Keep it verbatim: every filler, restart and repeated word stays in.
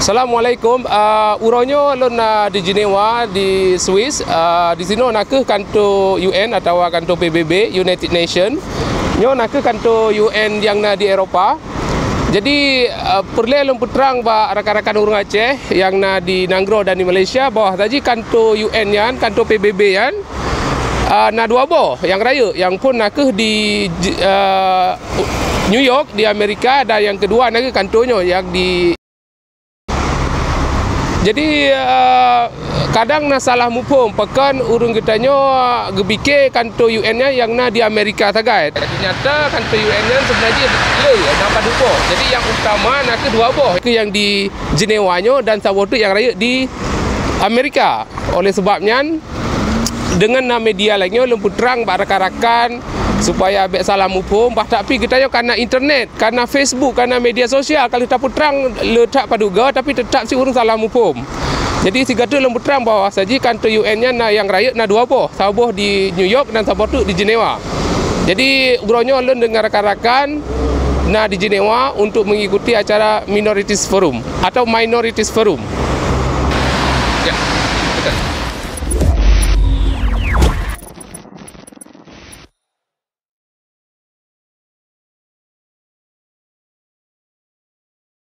Assalamualaikum. Ah, uroe nyoe lôn na di Jenewa, di Swiss. Ah, di sinoe nakeuh kanto U N atawa kanto P B B, United Nation. Nyoe nakeuh kanto U N nyang na di Eropa. Jadi, ah, peureulée lôn peutrang bak rakan-rakan ureuëng Aceh nyang na di nanggroe dan di Malaysia bahwa saji kanto U N nyan, kanto P B B nyan, ah, na dua boh nyang rayeuk, nyang phon nakeuh di J-, ah, New York di Amerika dan nyang keudua nakeuh kanto nyoe nyang di Jadi, eh, kadang na salah muphom, pakon ureuëng geutanyoe geupike kanto U N nyan nyang na di Amerika sagai. Teunyata kanto U N nyan seubeuna jih le, na padub boh. Jadi, nyang utama nakeuh dua boh, nakeuh nyang di Jenewa nyoe dan saboh teuk nyang rayeuk di Amerika. Oleh sebab nyan, deungon na media lagée nyoe lôn peutrang bak rakan-rakan supaya bék salah muphom, bah tapi geutanyoe kana internet, kana Facebook, kana media sosial, ka lheueh tapeutrang le that padub goe, tapi teutap cit ureuëng salah muphom. Jadi sigoe teuk lôn peutrang bahwa saji kanto U N nyan na nyang rayeuk na dua boh, saboh di New York dan saboh teuk di Jenewa. Jadi uroe nyoe lôn deungon rakan-rakan na di Jenewa untuk mengikuti acara Minorities Forum atau Minorities Forum. Ya.